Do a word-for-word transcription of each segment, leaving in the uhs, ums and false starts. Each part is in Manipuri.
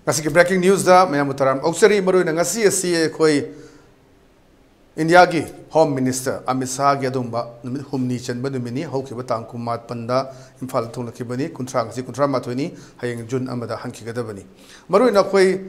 ꯉꯁꯤꯒꯤ breaking newsꯇ ꯃꯌꯥꯝꯕꯨ ꯇꯔꯥꯝꯅ ꯑꯣꯛꯆꯔꯤ꯫ ꯃꯔꯨꯑꯣꯏꯅ ꯉꯁꯤ ꯑꯁꯤ ꯑꯩꯈꯣꯏ ꯏꯟꯗꯤꯌꯥꯒꯤ Home Minister ꯑꯃꯤꯠ ꯁꯥꯍꯒꯤ ꯑꯗꯨꯒꯨꯝꯕ ꯅꯨꯃꯤꯠ ꯍꯨꯝꯅꯤ ꯆꯟꯕ ꯅꯨꯃꯤꯠꯅꯤ꯫ ꯍꯧꯈꯤꯕ ꯇꯥꯡ ꯀꯨꯟꯃꯥꯄꯟꯗ ꯏꯝꯐꯥꯜꯗ ꯊꯨꯡꯂꯛꯈꯤꯕꯅꯤ꯫ ꯀꯨꯟꯊ꯭ꯔꯥ, ꯉꯁꯤ ꯀꯨꯟꯊ꯭ꯔꯥ ꯃꯥꯊꯣꯏꯅꯤ, ꯍꯌꯦꯡ ꯖꯨꯟ ꯑꯃꯗ ꯍꯟꯈꯤꯒꯗꯕꯅꯤ꯫ ꯃꯔꯨꯑꯣꯏꯅ ꯑꯩꯈꯣꯏ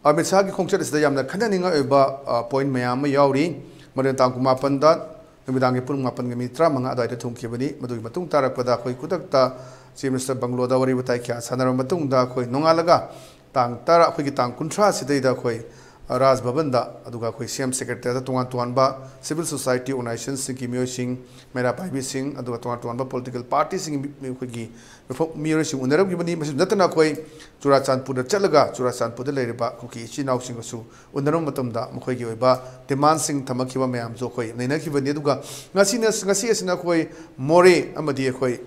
ꯑꯃꯤꯠ ꯁꯥꯍꯒꯤ ꯈꯣꯡꯆꯠ ꯑꯁꯤꯗ ꯌꯥꯝꯅ ꯈꯟꯅꯅꯤꯡꯉꯥꯏ ꯑꯣꯏꯕ, ꯑ, point ꯃꯌꯥꯝ ꯑꯃ ꯌꯥꯎꯔꯤ꯫ ꯃꯔꯨꯑꯣꯏꯅ ꯇꯥꯡ ꯀꯨꯟꯃꯥꯄꯟꯗ ꯅꯨꯃꯤꯗꯥꯡꯒꯤ ꯄꯨꯡ ꯃꯥꯄꯟꯒ ꯃꯤꯅꯤꯠ ꯇꯔꯥꯃꯉꯥ ꯑꯗꯨꯋꯥꯏꯗ ꯊꯨꯡꯈꯤꯕꯅꯤ꯫ ꯃꯗꯨꯒꯤ ꯃꯇꯨꯡ ꯇꯥꯔꯛꯄꯗ ꯑꯩꯈꯣꯏ ꯈꯨꯗꯛꯇ Chief Minister ꯕꯪꯒ꯭ꯂꯣꯗ ꯋꯥꯔꯤ ꯋꯥꯇꯥꯏ ꯀꯌꯥ ꯁꯥꯟꯅꯔꯕ ꯃꯇꯨꯡꯗ ꯑꯩꯈꯣꯏ ꯅꯣꯡꯉꯥꯜꯂꯒ ꯇꯥꯡ ꯇꯔꯥ, ꯑꯩꯈꯣꯏꯒꯤ ꯇꯥꯡ ꯀꯨꯟꯊ꯭ꯔꯥ ꯁꯤꯗꯩꯗ ꯑꯩꯈꯣꯏ, ꯑ, ꯔꯥꯖ ꯚꯕꯟꯗ, ꯑꯗꯨꯒ ꯑꯩꯈꯣꯏ C M Secretariatꯗ ꯇꯣꯉꯥꯟ ꯇꯣꯉꯥꯟꯕ civil society organizationꯁꯤꯡꯒꯤ ꯃꯤꯑꯣꯏꯁꯤꯡ, ꯃꯩꯔꯥ ꯄꯥꯏꯕꯤꯁꯤꯡ, ꯑꯗꯨꯒ ꯇꯣꯉꯥꯟ ꯇꯣꯉꯥꯟꯕ political partyꯁꯤꯡꯒꯤ ꯃꯤ-, ꯑꯩꯈꯣꯏꯒꯤ ꯃꯤꯐꯝ-, ꯃꯤꯑꯣꯏꯁꯤꯡ ꯎꯅꯔꯝꯈꯤꯕꯅꯤ꯫ ꯃꯁꯤ ꯅꯠꯇꯅ ꯑꯩꯈꯣꯏ ꯆꯨꯔꯥꯆꯥꯟꯄꯨꯔꯗ ꯆꯠꯂꯒ ꯆꯨꯔꯥꯆꯥꯟꯄꯨꯔꯗ ꯂꯩꯔꯤꯕ ꯀꯨꯀꯤ ꯏꯆꯤꯟ ꯏꯅꯥꯎꯁꯤꯡꯒꯁꯨ ꯎꯅꯔꯕ ꯃꯇꯝꯗ ꯃꯈꯣꯏꯒꯤ ꯑꯣꯏꯕ demandꯁꯤꯡ ꯊꯝꯃꯛꯈꯤꯕ ꯃꯌꯥꯝꯁꯨ ꯑꯩꯈꯣꯏ ꯅꯩꯅꯈꯤꯕꯅꯤ꯫ ꯑꯗꯨꯒ ꯉꯁꯤꯅ, ꯉꯁꯤ ꯑꯁꯤꯅ ꯑꯩꯈꯣꯏ ꯃꯣꯔꯦ ꯑꯃꯗꯤ ꯑꯩꯈꯣꯏ,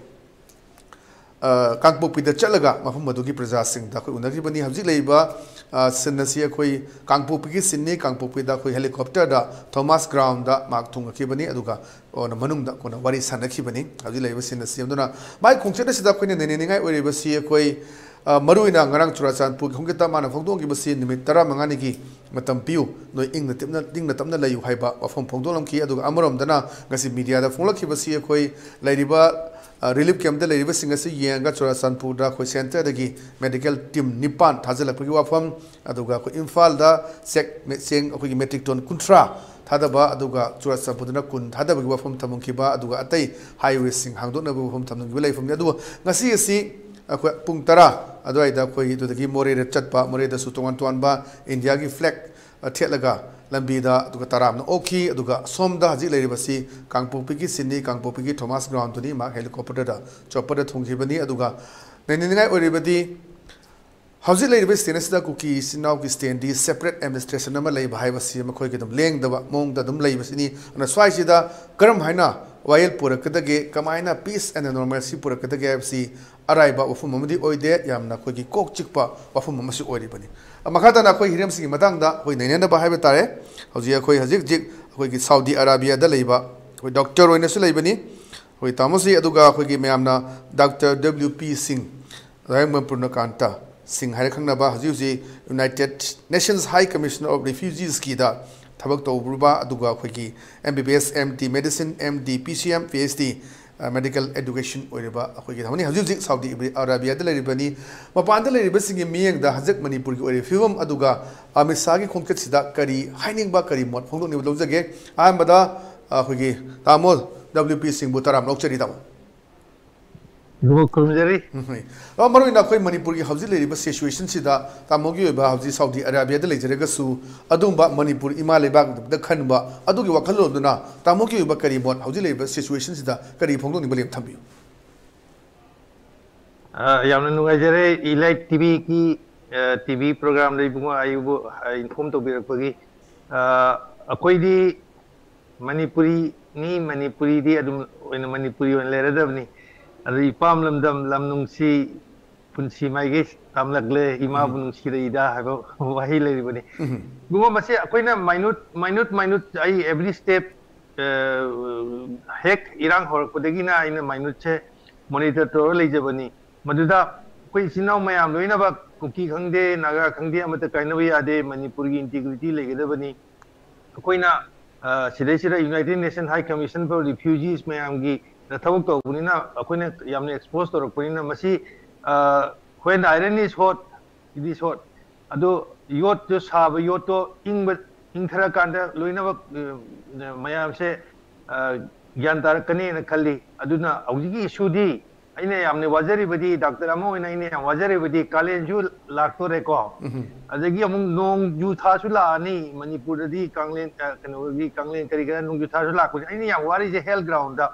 ꯑ, ꯀꯥꯡꯄꯣꯛꯄꯤꯗ ꯆꯠꯂꯒ ꯃꯐꯝ ꯑꯗꯨꯒꯤ ꯄ꯭ꯔꯖꯥꯁꯤꯡꯗ ꯑꯩꯈꯣꯏ ꯎꯅꯈꯤꯕꯅꯤ꯫ ꯍꯧꯖꯤꯛ ꯂꯩꯔꯤꯕ, ꯑ, scene ꯑꯁꯤ ꯑꯩꯈꯣꯏ ꯀꯥꯡꯄꯣꯛꯄꯤꯒꯤ sceneꯅꯤ꯫ ꯀꯥꯡꯄꯣꯛꯄꯤꯗ ꯑꯩꯈꯣꯏ helicopterꯗ Thomas Groundꯗ ꯃꯍꯥꯛ ꯊꯨꯡꯉꯛꯈꯤꯕꯅꯤ꯫ ꯑꯗꯨꯒ ꯀꯣꯟꯅ ꯃꯅꯨꯡꯗ ꯀꯣꯟꯅ ꯋꯥꯔꯤ ꯁꯥꯟꯅꯈꯤꯕꯅꯤ꯫ ꯍꯧꯖꯤꯛ ꯂꯩꯔꯤꯕ scene ꯑꯁꯤ, ꯑꯗꯨꯅ ꯃꯥꯒꯤ ꯈꯣꯡꯆꯠ ꯑꯁꯤꯗ ꯑꯩꯈꯣꯏꯅ ꯅꯩꯅꯅꯤꯡꯉꯥꯏ ꯑꯣꯏꯔꯤꯕꯁꯤ ꯑꯩꯈꯣꯏ, ꯑ, ꯃꯔꯨꯑꯣꯏꯅ ꯉꯔꯥꯡ ꯆꯨꯔꯥꯆꯥꯟꯄꯨꯔꯒꯤ ꯈꯣꯡꯆꯠꯇ ꯃꯥꯅ ꯐꯣꯡꯗꯣꯛꯈꯤꯕꯁꯤ ꯅꯨꯃꯤꯠ ꯇꯔꯥꯃꯉꯥꯅꯤꯒꯤ ꯃꯇꯝ ꯄꯤꯌꯨ, ꯅꯣꯏ ꯏꯪꯅ ꯇꯞꯅ, ꯏꯪꯅ ꯇꯞꯅ ꯂꯩꯌꯨ ꯍꯥꯏꯕ ꯋꯥꯐꯝ ꯐꯣꯡꯗꯣꯛꯂꯝꯈꯤ꯫ ꯑꯗꯨꯒ ꯑꯃꯔꯣꯝꯗꯅ ꯉꯁꯤ mediaꯗ ꯐꯣꯡꯂꯛꯈꯤꯕꯁꯤ ꯑꯩꯈꯣꯏ ꯂꯩꯔꯤꯕ, ꯑ, relief campꯇ ꯂꯩꯔꯤꯕꯁꯤꯡ ꯑꯁꯤ ꯌꯦꯡꯉꯒ ꯆꯨꯔꯥꯆꯥꯟꯄꯨꯔꯗ ꯑꯩꯈꯣꯏ centreꯗꯒꯤ medical team ꯅꯤꯄꯥꯟ ꯊꯥꯖꯤꯜꯂꯛꯄꯒꯤ ꯋꯥꯐꯝ, ꯑꯗꯨꯒ ꯑꯩꯈꯣꯏ ꯏꯝꯐꯥꯜꯗ ꯆꯦꯛ, ꯆꯦꯡ ꯑꯩꯈꯣꯏꯒꯤ metric ton ꯀꯨꯟꯊ꯭ꯔꯥ ꯊꯥꯗꯕ, ꯑꯗꯨꯒ ꯆꯨꯔꯥꯆꯥꯟꯄꯨꯔꯗꯅ ꯀꯨꯟ ꯊꯥꯗꯕꯒꯤ ꯋꯥꯐꯝ ꯊꯝꯃꯝꯈꯤꯕ, ꯑꯗꯨꯒ ꯑꯇꯩ highwayꯁꯤꯡ ꯍꯥꯡꯗꯣꯛꯅꯕꯒꯤ ꯋꯥꯐꯝ ꯊꯝꯂꯝꯈꯤꯕ ꯂꯩꯐꯝꯅꯤ꯫ ꯑꯗꯨꯒ ꯉꯁꯤ ꯑꯁꯤ ꯑꯩꯈꯣꯏ ꯄꯨꯡ ꯇꯔꯥ ꯑꯗꯨꯋꯥꯏꯗ ꯑꯩꯈꯣꯏ ꯑꯗꯨꯗꯒꯤ ꯃꯣꯔꯦꯗ ꯆꯠꯄ, ꯃꯣꯔꯦꯗꯁꯨ ꯇꯣꯉꯥꯟ ꯇꯣꯉꯥꯟꯕ ꯏꯟꯗꯤꯌꯥꯒꯤ flag, ꯑ, ꯊꯦꯠꯂꯒ ꯂꯝꯕꯤꯗ ꯑꯗꯨꯒ ꯇꯔꯥꯝꯅ ꯑꯣꯛꯈꯤ꯫ ꯑꯗꯨꯒ ꯁꯣꯝꯗ ꯍꯧꯖꯤꯛ ꯂꯩꯔꯤꯕꯁꯤ ꯀꯥꯡꯄꯣꯛꯄꯤꯒꯤ sceneꯅꯤ, ꯀꯥꯡꯄꯣꯛꯄꯤꯒꯤ Thomas Groundꯗꯨꯅꯤ꯫ ꯃꯍꯥꯛ helicopterꯗ, chopperꯗ ꯊꯨꯡꯈꯤꯕꯅꯤ꯫ ꯑꯗꯨꯒ ꯅꯩꯅꯅꯤꯡꯉꯥꯏ ꯑꯣꯏꯔꯤꯕꯗꯤ ꯍꯧꯖꯤꯛ ꯂꯩꯔꯤꯕ state ꯑꯁꯤꯗ ꯀꯨꯀꯤ ꯏꯆꯤꯟ ꯏꯅꯥꯎꯒꯤ standꯗꯤ separate administration ꯑꯃ ꯂꯩꯕ ꯍꯥꯏꯕꯁꯤ ꯃꯈꯣꯏꯒꯤ ꯑꯗꯨꯝ ꯂꯦꯡꯗꯕ ꯃꯑꯣꯡꯗ ꯑꯗꯨꯝ ꯂꯩꯕꯁꯤꯅꯤ꯫ ꯑꯗꯨꯅ ꯁ꯭ꯋꯥꯏꯁꯤꯗ ꯀꯔꯝ ꯍꯥꯏꯅ ꯋꯥꯌꯦꯜ ꯄꯨꯔꯛꯀꯗꯒꯦ, ꯀꯃꯥꯏꯅ peace and normalcy ꯄꯨꯔꯛꯀꯗꯒꯦ ꯍꯥꯏꯕꯁꯤ ꯑꯔꯥꯏꯕ ꯋꯥꯐꯝ ꯑꯃꯗꯤ ꯑꯣꯏꯗꯦ, ꯌꯥꯝꯅ ꯑꯩꯈꯣꯏꯒꯤ ꯀꯣꯛ ꯆꯤꯛꯄ ꯋꯥꯐꯝ ꯑꯃꯁꯨ ꯑꯣꯏꯔꯤꯕꯅꯤ꯫ ꯃꯈꯥ ꯇꯥꯅ ꯑꯩꯈꯣꯏ ꯍꯤꯔꯝꯁꯤꯒꯤ ꯃꯇꯥꯡꯗ ꯑꯩꯈꯣꯏ ꯅꯩꯅꯅꯕ ꯍꯥꯏꯕ ꯇꯥꯔꯦ꯫ ꯍꯧꯖꯤꯛ ꯑꯩꯈꯣꯏ ꯍꯧꯖꯤꯛ ꯍꯧꯖꯤꯛ ꯑꯩꯈꯣꯏꯒꯤ ꯁꯥꯎꯗꯤ ꯑꯔꯥꯕꯤꯌꯥꯗ ꯂꯩꯕ ꯑꯩꯈꯣꯏ doctor ꯑꯣꯏꯅꯁꯨ ꯂꯩꯕꯅꯤ ꯑꯩꯈꯣꯏ ꯇꯥꯃꯣꯁꯤ, ꯑꯗꯨꯒ ꯑꯩꯈꯣꯏꯒꯤ ꯃꯌꯥꯝꯅ Doctor W P Singh, direct ꯃꯅꯤꯄꯨꯔꯅ ꯀꯥꯟꯇ, ꯁꯤꯡ ꯍꯥꯏꯔ ꯈꯪꯅꯕ ꯍꯧꯖꯤꯛ ꯍꯧꯖꯤꯛ United Nations High Commissioner of Refugees ꯀꯤꯗ ꯊꯕꯛ ꯇꯧꯔꯨꯕ, ꯑꯗꯨꯒ ꯑꯩꯈꯣꯏꯒꯤ M B B S, M D Medicine, M D P C M, P H D, ꯑ, medical education ꯑꯣꯏꯔꯤꯕ ꯑꯩꯈꯣꯏꯒꯤ ꯊꯕꯛꯅꯤ꯫ ꯍꯧꯖꯤꯛ ꯍꯧꯖꯤꯛ ꯁꯥꯎꯗꯤ ꯑꯔꯥꯕꯤꯌꯥꯗ ꯂꯩꯔꯤꯕꯅꯤ꯫ ꯃꯄꯥꯟꯗ ꯂꯩꯔꯤꯕꯁꯤꯡꯒꯤ ꯃꯤꯠꯌꯦꯡꯗ ꯍꯧꯖꯤꯛ ꯃꯅꯤꯄꯨꯔꯒꯤ ꯑꯣꯏꯔꯤꯕ ꯐꯤꯕꯝ ꯑꯗꯨꯒ ꯑꯃꯤꯠ ꯁꯥꯍꯒꯤ ꯈꯣꯡꯆꯠꯁꯤꯗ ꯀꯔꯤ ꯍꯥꯏꯅꯤꯡꯕ, ꯀꯔꯤ ꯃꯣꯠ ꯐꯣꯡꯗꯣꯛꯅꯤꯡꯕ ꯂꯧꯖꯒꯦ? ꯑꯍꯥꯟꯕꯗ ꯑꯩꯈꯣꯏꯒꯤ ꯇꯥꯃꯣ W P ꯁꯤꯡꯕꯨ ꯇꯔꯥꯝꯅ ꯑꯣꯛꯆꯔꯤ, ꯇꯥꯃꯣ꯫ ꯏꯕꯨꯡꯉꯣ, ꯈꯨꯔꯨꯝꯖꯔꯤ꯫ ꯎꯝ, ꯍꯣꯏ꯫ ꯑ, ꯃꯔꯨ ꯑꯣꯏꯅ ꯑꯩꯈꯣꯏ ꯃꯅꯤꯄꯨꯔꯒꯤ ꯍꯧꯖꯤꯛ ꯂꯩꯔꯤꯕ situation ꯁꯤꯗ, ꯇꯥꯃꯣꯒꯤ ꯑꯣꯏꯕ ꯍꯧꯖꯤꯛ ꯁꯥꯎꯗꯤ ꯑꯔꯥꯕꯤꯌꯥꯗ ꯂꯩꯖꯔꯒꯁꯨ, ꯑꯗꯨꯒꯨꯝꯕ ꯃꯅꯤꯄꯨꯔ ꯏꯃꯥ ꯂꯩꯕꯥꯛꯇ ꯈꯟꯕ ꯑꯗꯨꯒꯤ ꯋꯥꯈꯜꯂꯣꯟꯗꯨꯅ ꯇꯥꯃꯣꯒꯤ ꯑꯣꯏꯕ ꯀꯔꯤ ꯃꯣꯠ ꯍꯧꯖꯤꯛ ꯂꯩꯔꯤꯕ situation ꯁꯤꯗ ꯀꯔꯤ ꯐꯣꯡꯗꯣꯛꯅꯤꯡꯕ ꯂꯩ, ꯊꯝꯕꯤꯌꯨ꯫ ꯑ, ꯌꯥꯝꯅ ꯅꯨꯡꯉꯥꯏꯖꯔꯦ ꯏꯂꯥꯏꯠ ꯇꯤꯚꯤꯒꯤ, ꯑ, ꯇꯤꯚꯤ ꯄ꯭ꯔꯣꯒ꯭ꯔꯥꯝꯗ ꯏꯕꯨꯡꯉꯣ ꯑꯩꯕꯨ, ꯑ, ꯏꯟꯐꯣꯔꯝ ꯇꯧꯕꯤꯔꯛꯄꯒꯤ꯫ ꯑ, ꯑꯩꯈꯣꯏꯗꯤ ꯃꯅꯤꯄꯨꯔꯤꯅꯤ, ꯃꯅꯤꯄꯨꯔꯤꯗꯤ ꯑꯗꯨꯝ ꯑꯣꯏꯅ ꯃꯅꯤꯄꯨꯔꯤ ꯑꯣꯏꯅ ꯂꯩꯔꯗꯕꯅꯤ꯫ ꯑꯗꯨ ꯏꯄꯥꯝ ꯂꯝꯗꯝ ꯂꯝ ꯅꯨꯡꯁꯤ ꯄꯨꯟꯁꯤ ꯃꯥꯏꯀꯩ ꯇꯝꯂꯛꯂꯦ, ꯏꯃꯥꯕꯨ ꯅꯨꯡꯁꯤꯔꯛꯏꯗ ꯍꯥꯏꯕ ꯋꯥꯍꯩ ꯂꯩꯔꯤꯕꯅꯤ꯫ ꯏꯕꯨꯡꯉꯣ, ꯃꯁꯤ ꯑꯩꯈꯣꯏꯅ ꯃꯥꯏꯅꯨꯠ ꯃꯥꯏꯅꯨꯠ ꯃꯥꯏꯅꯨꯠ ꯑꯩ ꯑꯦꯚ꯭ꯔꯤ ꯁ꯭ꯇꯦꯞ, ꯍꯦꯛ ꯏꯔꯥꯡ ꯍꯧꯔꯛꯄꯗꯒꯤꯅ ꯑꯩꯅ ꯃꯥꯏꯅꯨꯠꯁꯦ ꯃꯣꯅꯤꯇꯔ ꯇꯧꯔ ꯂꯩꯖꯕꯅꯤ꯫ ꯃꯗꯨꯗ ꯑꯩꯈꯣꯏ ꯏꯆꯤꯟ ꯏꯅꯥꯎ ꯃꯌꯥꯝ ꯂꯣꯏꯅꯃꯛ ꯀꯨꯀꯤ ꯈꯪꯗꯦ, ꯅꯥꯒꯥ ꯈꯪꯗꯦ, ꯑꯃꯠꯇ ꯀꯥꯏꯅꯕ ꯌꯥꯗꯦ꯫ ꯃꯅꯤꯄꯨꯔꯒꯤ ꯏꯟꯇꯤꯒ꯭ꯔꯤꯇꯤ ꯂꯩꯒꯗꯕꯅꯤ꯫ ꯑꯩꯈꯣꯏꯅ, ꯑ, ꯁꯤꯗꯩꯁꯤꯗ United Nation High Commission for Refugees ꯃꯌꯥꯝꯒꯤ ꯊꯕꯛ ꯇꯧꯕꯅꯤꯅ ꯑꯩꯈꯣꯏꯅ ꯌꯥꯝꯅ ꯑꯦꯛꯁꯄꯣꯖ ꯇꯧꯔꯛꯄꯅꯤꯅ ꯃꯁꯤ, ꯑ, when iron is hot, it is hot꯫ ꯑꯗꯣ ꯌꯣꯠꯇꯣ ꯁꯥꯕ, ꯌꯣꯠꯇꯣ ꯏꯪꯕ, ꯏꯪꯊꯔꯀꯥꯟꯗ ꯂꯣꯏꯅꯃꯛ, ꯑ, ꯃꯌꯥꯝꯁꯦ, ꯑ, ꯒ꯭ꯌꯥꯟ ꯇꯥꯔꯛꯀꯅꯤꯅ ꯈꯜꯂꯤ꯫ ꯑꯗꯨꯅ ꯍꯧꯖꯤꯛꯀꯤ ꯏꯁꯨꯗꯤ ꯑꯩꯅ ꯌꯥꯝꯅ ꯋꯥꯖꯔꯤꯕꯗꯤ, ꯗꯥꯛꯇꯔ ꯑꯃ ꯑꯣꯏꯅ ꯑꯩꯅ ꯌꯥꯝ ꯋꯥꯖꯔꯤꯕꯗꯤ ꯀꯥꯂꯦꯟꯁꯨ ꯂꯥꯛꯇꯣꯔꯦꯀꯣ꯫ ꯑꯗꯒꯤ ꯑꯃꯨꯛ ꯅꯣꯡꯖꯨ ꯊꯥꯁꯨ ꯂꯥꯛꯑꯅꯤ ꯃꯅꯤꯄꯨꯔꯗꯗꯤ, ꯀꯥꯡꯂꯦꯟ, ꯑ, ꯀꯩꯅꯣꯒꯤ ꯀꯥꯡꯂꯦꯟ ꯀꯔꯤ ꯀꯔꯥ ꯅꯣꯡꯖꯨ ꯊꯥꯁꯨ ꯂꯥꯛꯄꯁꯦ꯫ ꯑꯩꯅ ꯌꯥꯝ ꯋꯥꯔꯤꯁꯦ ꯍꯦꯜꯊ ꯒ꯭ꯔꯥꯎꯟꯗ꯫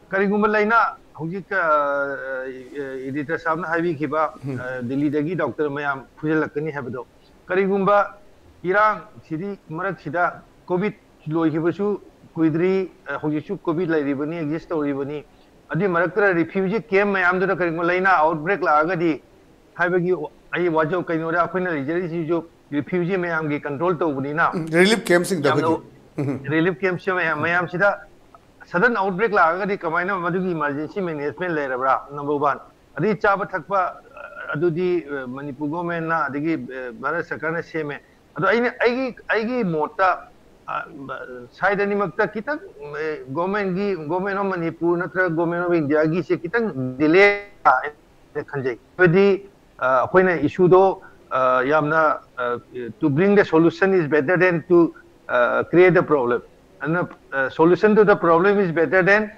ꯀꯔꯤꯒꯨꯝꯕ ꯂꯩꯅꯥ ꯍꯧꯖꯤꯛ, ꯑ, ꯑ, ꯏꯗꯤꯇꯔ ꯁꯥꯍꯕꯅ ꯍꯥꯏꯕꯤꯈꯤꯕ, ꯑ, ꯗꯤꯜꯂꯤꯗꯒꯤ ꯗꯥꯛꯇꯔ ꯃꯌꯥꯝ ꯐꯨꯖꯜꯂꯛꯀꯅꯤ ꯍꯥꯏꯕꯗꯣ, ꯀꯔꯤꯒꯨꯝꯕ ꯏꯔꯥꯡ ꯁꯤꯗꯤ ꯃꯔꯛꯁꯤꯗ ꯀꯣꯚꯤꯗ ꯂꯣꯏꯈꯤꯕꯁꯨ ꯀꯨꯏꯗ꯭ꯔꯤ, ꯑ, ꯍꯧꯖꯤꯛꯁꯨ ꯀꯣꯚꯤꯗ ꯂꯩꯔꯤꯕꯅꯤ, ꯑꯦꯛꯖꯤꯁ ꯇꯧꯔꯤꯕꯅꯤ꯫ ꯑꯗꯨꯒꯤ ꯃꯔꯛꯇ ꯔꯤꯐ꯭ꯌꯨꯖꯤ ꯀꯦꯝ ꯃꯌꯥꯝꯗꯨꯗ ꯀꯔꯤꯒꯨꯝꯕ ꯂꯩꯅꯥ ꯑꯥꯎꯠꯕ꯭ꯔꯦꯛ ꯂꯥꯛꯑꯒꯗꯤ ꯍꯥꯏꯕꯒꯤ ꯑꯩ ꯋꯥꯖꯧ ꯀꯩꯅꯣꯗ ꯑꯩꯈꯣꯏꯅ ꯂꯩꯖꯔꯤꯁꯤꯁꯨ ꯔꯤꯐ꯭ꯌꯨꯖꯤ ꯃꯌꯥꯝꯒꯤ ꯀꯟꯇ꯭ꯔꯣꯜ ꯇꯧꯕꯅꯤꯅ꯫ ꯔꯤꯂꯤꯐ ꯀꯦꯝꯁꯤꯡꯗ ꯑꯩꯈꯣꯏꯒꯤ ꯔꯤꯂꯤꯐ ꯀꯦꯝꯁ ꯃꯌꯥꯝ ꯃꯌꯥꯝꯁꯤꯗ ꯁꯗꯟ ꯑꯥꯎꯠꯕ꯭ꯔꯦꯛ ꯂꯥꯛꯑꯒꯗꯤ ꯀꯃꯥꯏꯅ ꯃꯗꯨꯒꯤ ꯏꯃꯥꯔꯖꯦꯟꯁꯤ ꯃꯦꯅꯦꯖꯃꯦꯟ ꯂꯩꯔꯕ꯭ꯔꯥ? Number one. ꯑꯗꯩ ꯆꯥꯕ ꯊꯛꯄ, ꯑ, ꯑꯗꯨꯗꯤ ꯃꯅꯤꯄꯨꯔ ꯒꯣꯔꯃꯦꯟꯅ ꯑꯗꯒꯤ ꯚꯥꯔꯠ ꯁꯔꯀꯥꯔꯅ ꯁꯦꯝꯃꯦ꯫ ꯑꯗꯣ ꯑꯩꯅ ꯑꯩꯒꯤ ꯑꯩꯒꯤ ꯃꯣꯠꯇ ꯁꯥꯏꯠ ꯑꯅꯤꯃꯛꯇ ꯈꯤꯇꯪ ꯒꯣꯔꯃꯦꯟꯒꯤ ꯒꯣꯔꯃꯦꯟ ꯑꯣꯐ ꯃꯅꯤꯄꯨꯔ ꯅꯠꯇ꯭ꯔꯒ ꯒꯣꯔꯃꯦꯟ ꯑꯣꯐ ꯏꯟꯗꯤꯌꯥꯒꯤꯁꯦ ꯈꯤꯇꯪ ꯗꯤꯂꯦ ꯈꯟꯖꯩ꯫ ꯍꯥꯏꯕꯗꯤ ꯑꯩꯈꯣꯏꯅ ꯏꯁꯨꯗꯣ ꯌꯥꯝꯅ to bring the solution is better than to create the problem. ꯑꯗꯨꯅ solution to the problem is better than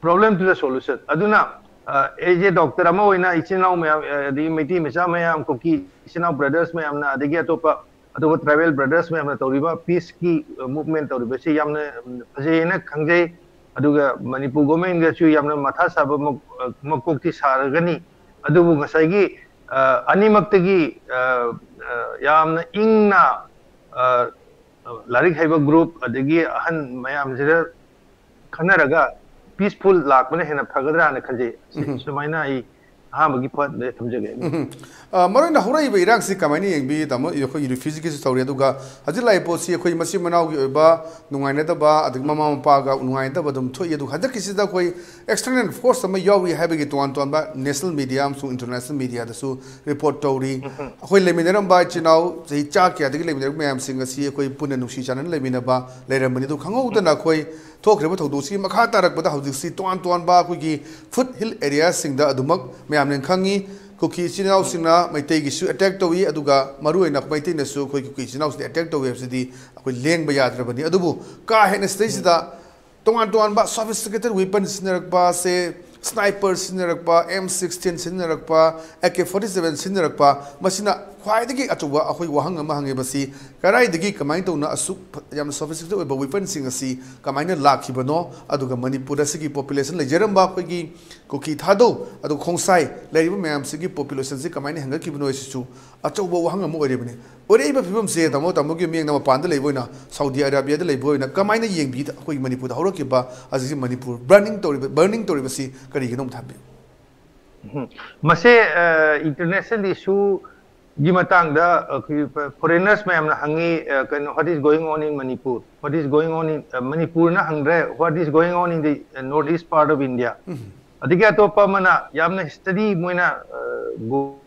problem to the solution. ꯑꯗꯨꯅ ꯑꯩꯁꯦ ꯗꯣꯛꯇꯔ ꯑꯃ ꯑꯣꯏꯅ ꯏꯆꯤꯟ ꯏꯅꯥꯎ ꯃꯌꯥꯝ, ꯑꯗꯒꯤ ꯃꯩꯇꯩ ꯃꯆꯥ ꯃꯌꯥꯝ, ꯀꯨꯀꯤ ꯏꯆꯤꯟ ꯏꯅꯥꯎ ꯕ꯭ꯔꯗꯔꯁ ꯃꯌꯥꯝꯅ, ꯑꯗꯒꯤ ꯑꯇꯣꯞꯄ ꯑꯇꯣꯞꯄ ꯇ꯭ꯔꯥꯏꯕꯦꯜ ꯕ꯭ꯔꯗꯔꯁ ꯃꯌꯥꯝꯅ ꯇꯧꯔꯤꯕ ꯄꯤꯁꯀꯤ ꯃꯨꯚꯃꯦꯟ ꯇꯧꯔꯤꯕꯁꯤ ꯌꯥꯝꯅ ꯐꯖꯩꯅ ꯈꯪꯖꯩ꯫ ꯑꯗꯨꯒ ꯃꯅꯤꯄꯨꯔ ꯒꯣꯔꯃꯦꯟꯒꯁꯨ ꯌꯥꯝꯅ ꯃꯊꯥ ꯁꯥꯕ ꯃꯀꯣꯛꯇꯤ ꯁꯥꯔꯒꯅꯤ꯫ ꯑꯗꯨꯕꯨ ꯉꯁꯥꯏꯒꯤ ꯑꯅꯤꯃꯛꯇꯒꯤ ꯌꯥꯝꯅ ꯏꯪꯅ ꯂꯥꯏꯔꯤꯛ ꯍꯩꯕ ꯒ꯭ꯔꯨꯞ ꯑꯗꯒꯤ ꯑꯍꯟ ꯃꯌꯥꯝꯁꯤꯗ ꯈꯟꯅꯔꯒ ꯄꯤꯁꯐꯨꯜ ꯂꯥꯛꯄꯅ ꯍꯦꯟꯅ ꯐꯒꯗ꯭ꯔꯥꯅ ꯈꯟꯖꯩ꯫ ꯁꯨꯃꯥꯏꯅ ꯑꯩ ꯑꯍꯥꯟꯕꯒꯤ ꯄꯣꯏꯟꯠ ꯊꯝꯖꯒꯦ꯫ ꯃꯔꯨꯑꯣꯏꯅ ꯍꯧꯔꯛꯏꯕ ꯏꯔꯥꯡꯁꯤ ꯀꯃꯥꯏꯅ ꯌꯦꯡꯕꯤ, ꯇꯥꯃꯣ? ꯑꯩꯈꯣꯏ ꯔꯤꯐ꯭ꯌꯨꯖꯤꯒꯤꯁꯨ ꯇꯧꯔꯤ, ꯑꯗꯨꯒ ꯍꯧꯖꯤꯛ ꯂꯥꯛꯏꯕ ꯄꯣꯠꯁꯤ ꯑꯩꯈꯣꯏ ꯃꯆꯤꯟ ꯃꯅꯥꯎꯒꯤ ꯑꯣꯏꯕ ꯅꯨꯡꯉꯥꯏꯅꯗꯕ, ꯑꯗꯒꯤ ꯃꯃꯥ ꯃꯄꯥꯒ ꯅꯨꯡꯉꯥꯏꯅꯗꯕ ꯑꯗꯨꯝ ꯊꯣꯛꯏ꯫ ꯑꯗꯨꯒ ꯍꯟꯗꯛꯀꯤꯁꯤꯗ ꯑꯩꯈꯣꯏ external force ꯑꯃ ꯌꯥꯎꯔꯤ ꯍꯥꯏꯕꯒꯤ ꯇꯣꯉꯥꯟ ꯇꯣꯉꯥꯟꯕ ꯅꯦꯁꯅꯦꯜ ꯃꯦꯗꯤꯌꯥ ꯑꯃꯁꯨꯡ ꯏꯟꯇꯔꯅꯦꯁꯅꯦꯜ ꯃꯦꯗꯤꯌꯥꯗꯁꯨ ꯔꯤꯄꯣꯔꯠ ꯇꯧꯔꯤ꯫ ꯑꯩꯈꯣꯏ ꯂꯩꯃꯤꯟꯅꯔꯝꯕ ꯏꯆꯤꯟ ꯏꯅꯥꯎ ꯆꯍꯤ ꯆꯥ ꯀꯌꯥꯗꯒꯤ ꯂꯩꯃꯤꯟꯅꯔꯛꯄ ꯃꯌꯥꯝꯁꯤꯡ ꯑꯁꯤ ꯑꯩꯈꯣꯏ ꯄꯨꯟꯅ ꯅꯨꯡꯁꯤ ꯆꯥꯟꯅꯅ ꯂꯩꯃꯤꯟꯅꯕ ꯂꯩꯔꯝꯕꯅꯤ꯫ ꯑꯗꯨ ꯈꯪꯍꯧꯗꯅ ꯑꯩꯈꯣꯏ ꯊꯣꯛꯈ꯭ꯔꯤꯕ ꯊꯧꯗꯣꯛꯁꯤꯒꯤ ꯃꯈꯥ ꯇꯥꯔꯛꯄꯗ ꯍꯧꯖꯤꯛꯁꯤ ꯇꯣꯉꯥꯟ ꯇꯣꯉꯥꯟꯕ ꯑꯩꯈꯣꯏꯒꯤ ꯐꯨꯠ ꯍꯤꯜ ꯑꯦꯔꯤꯌꯥꯁꯤꯡꯗ ꯑꯗꯨꯃꯛ ꯃꯌꯥꯝꯅ ꯈꯪꯉꯤ꯫ ꯀꯨꯀꯤ ꯏꯆꯤꯟ ꯏꯅꯥꯎꯁꯤꯡꯅ ꯃꯩꯇꯩꯒꯤꯁꯨ ꯑꯦꯇꯦꯛ ꯇꯧꯏ, ꯑꯗꯨꯒ ꯃꯔꯨꯑꯣꯏꯅ ꯃꯩꯇꯩꯅꯁꯨ ꯑꯩꯈꯣꯏ ꯀꯨꯀꯤ ꯏꯆꯤꯟ ꯏꯅꯥꯎꯁꯤꯡꯗ ꯑꯦꯇꯦꯛ ꯇꯧꯏ ꯍꯥꯏꯕꯁꯤꯗꯤ ꯑꯩꯈꯣꯏ ꯂꯦꯡꯕ ꯌꯥꯗ꯭ꯔꯕꯅꯤ꯫ ꯑꯗꯨꯕꯨ ꯀꯥ ꯍꯦꯟꯅ ꯁꯤꯗꯩꯁꯤꯗ ꯇꯣꯉꯥꯟ ꯇꯣꯉꯥꯟꯕ sophisticated weapon ꯁꯤꯖꯤꯟꯅꯔꯛꯄꯁꯦ, sniper ꯁꯤꯖꯤꯟꯅꯔꯛꯄ, M sixteen ꯁꯤꯖꯤꯟꯅꯔꯛꯄ, AK forty seven ꯁꯤꯖꯤꯟꯅꯔꯛꯄ, ꯃꯁꯤꯅ ꯈ꯭ꯋꯥꯏꯗꯒꯤ ꯑꯆꯧꯕ ꯑꯩꯈꯣꯏ ꯋꯥꯍꯪ ꯑꯃ ꯍꯪꯉꯦ꯫ ꯃꯁꯤ ꯀꯗꯥꯏꯗꯒꯤ ꯀꯃꯥꯏꯅ ꯇꯧꯅ ꯑꯁꯨꯛ ꯐ-, ꯌꯥꯝꯅ sophisticated ꯑꯣꯏꯕ weapon ꯁꯤꯡ ꯑꯁꯤ ꯀꯃꯥꯏꯅ ꯂꯥꯛꯈꯤꯕꯅꯣ? ꯑꯗꯨꯒ ꯃꯅꯤꯄꯨꯔ ꯑꯁꯤꯒꯤ population ꯂꯩꯖꯔꯝꯕ ꯑꯩꯈꯣꯏꯒꯤ ꯀꯨꯀꯤ, ꯊꯥꯗꯧ, ꯑꯗꯨꯒ ꯈꯣꯡꯁꯥꯏ ꯂꯩꯔꯤꯕ ꯃꯌꯥꯝꯁꯤꯒꯤ population ꯁꯤ ꯀꯃꯥꯏꯅ ꯍꯦꯟꯒꯠꯈꯤꯕꯅꯣ ꯍꯥꯏꯁꯤꯁꯨ ꯑꯆꯧꯕ ꯋꯥꯍꯪ ꯑꯃ ꯑꯣꯏꯔꯤꯕꯅꯤ꯫ ꯑꯣꯏꯔꯛꯏꯕ ꯐꯤꯕꯝꯁꯦ, ꯇꯥꯃꯣ, ꯇꯥꯃꯣꯒꯤ ꯃꯤꯠꯌꯦꯡꯗ ꯃꯄꯥꯟꯗ ꯂꯩꯕ ꯑꯣꯏꯅ, ꯁꯥꯎꯗꯤ ꯑꯔꯥꯕꯤꯌꯥꯗ ꯂꯩꯕ ꯑꯣꯏꯅ ꯀꯃꯥꯏꯅ ꯌꯦꯡꯕꯤ? ꯑꯩꯈꯣꯏꯒꯤ ꯃꯅꯤꯄꯨꯔꯗ ꯍꯧꯔꯛꯈꯤꯕ ꯍꯧꯖꯤꯛꯁꯤ ꯃꯅꯤꯄꯨꯔ burning ꯇꯧꯔꯤꯕ, burning ꯇꯧꯔꯤꯕꯁꯤ ꯀꯔꯤꯒꯤꯅꯣ ꯑꯝꯇ ꯍꯥꯏꯕꯤꯌꯨ꯫ ꯎꯝ꯫ ꯃꯁꯦ international issue ꯒꯤ ꯃꯇꯥꯡꯗ ꯑꯩꯈꯣꯏ foreigners ꯃꯌꯥꯝꯅ ꯍꯪꯉꯤ, ꯀꯩꯅꯣ, what is going on in Manipur, what is going on in ꯃꯅꯤꯄꯨꯔꯅ ꯍꯪꯗ꯭ꯔꯦ, what is going on in the north east part of India? ꯑꯗꯒꯤ ꯑꯇꯣꯞꯄ ꯑꯃꯅ ꯌꯥꯝꯅ study ꯃꯣꯏꯅ, ꯑ, ꯒꯨ-,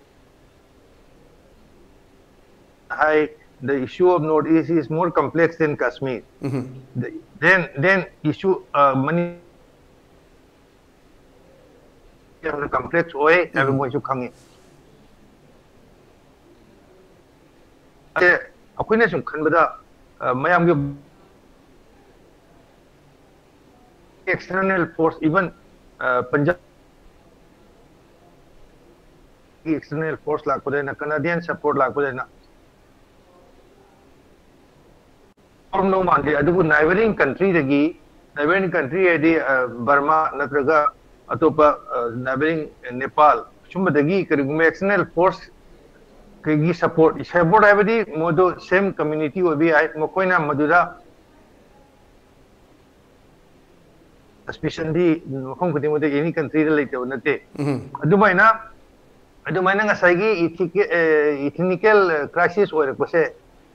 ꯍꯥꯏ, the issue of North East is more complex than Kashmir. Um. The, then, then issue, ꯑ, ꯃꯅꯤ-, ꯌꯥꯝꯅ complex ꯑꯣꯏ ꯍꯥꯏꯕ ꯎꯝ꯫ ꯃꯣꯏꯁꯨ ꯈꯪꯉꯤ꯫ ꯑꯦ, ꯑꯩꯈꯣꯏꯅ ꯁꯨꯝ ꯈꯟꯕꯗ, ꯑ, ꯃꯌꯥꯝꯒꯤ external force, even, ꯑ, Punjab external force ꯂꯥꯛꯄꯗꯩꯅ, Canadian support ꯂꯥꯛꯄꯗꯩꯅ ꯇꯧꯔꯝꯗꯧ ꯃꯥꯟꯗꯦ꯫ ꯑꯗꯨꯕꯨ neighboring countryꯗꯒꯤ, neighboring country ꯍꯥꯏꯗꯤ, ꯑ, ꯕꯔꯃꯥ ꯅꯠꯇ꯭ꯔꯒ ꯑꯇꯣꯞꯄ, ꯑ, neighboring ꯅꯦꯄꯥꯜ, ꯁꯨꯝꯕꯗꯒꯤ ꯀꯔꯤꯒꯨꯝꯕ external force ꯀꯩꯒꯤ support, support ꯍꯥꯏꯕꯗꯤ ꯃꯣꯏꯗꯣ same community ꯑꯣꯏꯕ ꯌꯥꯏ, ꯃꯈꯣꯏꯅ ꯃꯗꯨꯗ suspicionꯗꯤ ꯃꯐꯝ ꯈꯨꯗꯤꯡꯃꯛꯇ, any countryꯗ ꯂꯩꯇꯕ ꯅꯠꯇꯦ꯫ ꯎꯝ꯫ ꯑꯗꯨꯃꯥꯏꯅ, ꯑꯗꯨꯃꯥꯏꯅ ꯉꯁꯥꯏꯒꯤ ethnic-, ꯑ, ethnical crisis ꯑꯣꯏꯔꯛꯄꯁꯦ,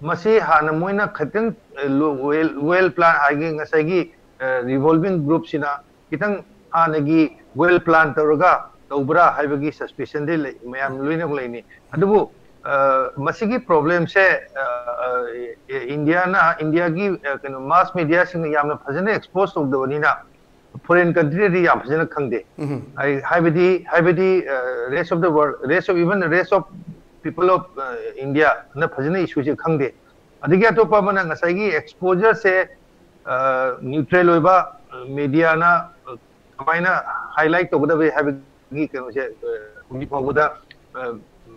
ꯃꯁꯤ ꯍꯥꯟꯅ ꯃꯣꯏꯅ ꯈꯤꯇꯪ, ꯑ, ꯂꯣ-, well, well plan ꯍꯥꯏꯒꯤ ꯉꯁꯥꯏꯒꯤ, ꯑ, revolving groupꯁꯤꯅ ꯈꯤꯇꯪ ꯍꯥꯟꯅꯒꯤ well plan ꯇꯧꯔꯒ ꯇꯧꯕ꯭ꯔꯥ ꯍꯥꯏꯕꯒꯤ suspicionꯗꯤ ꯂꯩ, ꯃꯌꯥꯝ ꯂꯣꯏꯅꯃꯛ ꯂꯩꯅꯤ꯫ ꯑꯗꯨꯕꯨ, ꯑ, ꯃꯁꯤꯒꯤ problemꯁꯦ, ꯑ, ꯑ, ꯏꯟꯗꯤꯌꯥꯅ, ꯏꯟꯗꯤꯌꯥꯒꯤ, ꯑ, ꯀꯩꯅꯣ, mass mediaꯁꯤꯡꯅ ꯌꯥꯝꯅ ꯐꯖꯅ expose ꯇꯧꯗꯕꯅꯤꯅ foreign countryꯗꯗꯤ ꯌꯥꯝ ꯐꯖꯅ ꯈꯪꯗꯦ꯫ ꯎꯝ꯫ ꯑꯩ ꯍꯥꯏꯕꯗꯤ, ꯍꯥꯏꯕꯗꯤ, ꯑ, rest of the world, rest of, even the rest of people of, ꯑ, Indiaꯅ ꯐꯖꯅ issueꯁꯦ ꯈꯪꯗꯦ꯫ ꯑꯗꯒꯤ ꯑꯇꯣꯞꯄ ꯑꯃꯅ ꯉꯁꯥꯏꯒꯤ exposureꯁꯦ, ꯑ, neutral ꯑꯣꯏꯕ, ꯑ, mediaꯅ, ꯑ, ꯀꯃꯥꯏꯅ highlight ꯇꯧꯒꯗꯕ ꯍꯥꯏꯕꯒꯤ ꯀꯩꯅꯣꯁꯦ, ꯑ, ꯍꯧꯖꯤꯛ ꯐꯥꯎꯕꯗ, ꯑ,